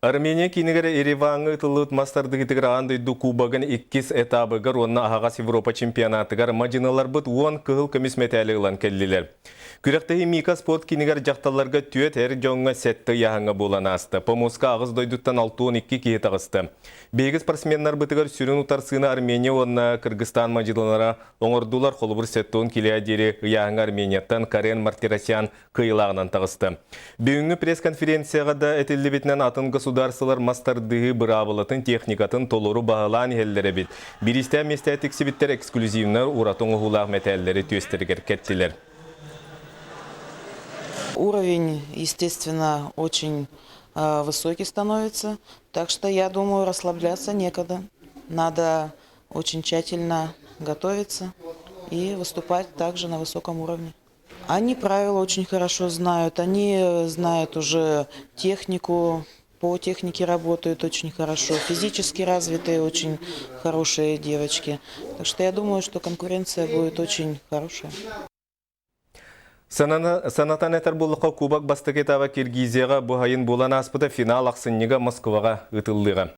Армения киинигэр Ереваҥҥа ыытыллыбыт мас тардыһыытыгар аан дойду Кубогын иккис этабыгар уонна аһаҕас Европа чемпионатыгар мадьыныларбыт 10 кыһыл көмүс мэтээли ылан кэллилэр. Күрэхтэһии Мика спорт киинигэр дьахталларга түөрт, эр дьоҥҥо сэттэ ыйааһыҥҥа буолан ааста. Помоска аҕыс дойдуттан 62 киһи таҕыста. Биһиги спортсменнарбытыгар сүрүн утарсыыны Армения уонна Кыргызстан мадьынылара оҥордулар. Холобур, 70 килиэ диэри ыйааһыҥҥа Арменияттан Карен Мартиросян кыайыылааҕынан таҕыста. Бүгүҥҥү пресс-конференцияҕа да этиллибитинэн атын государстволар мас тардыһыы быраабылатын, техникатын толору баһылаан иһэллэр эбит. Бириистээх миэстэ тиксибиттэр эксклюзивнай ураты оҥоһуулаах мэтээллэри түөстэригэр кэттилэр. Уровень, естественно, очень высокий становится, так что я думаю, расслабляться некогда. Надо очень тщательно готовиться и выступать также на высоком уровне. Они правила очень хорошо знают, они знают уже технику, по технике работают очень хорошо, физически развитые очень хорошие девочки. Так что я думаю, что конкуренция будет очень хорошая. Санатан этэр буоллахха, Кубок бастакы этаба Киргизияҕа бу сайын буолан ааспыта, финал ахсынньыга Москваҕа ыытыллыаҕа.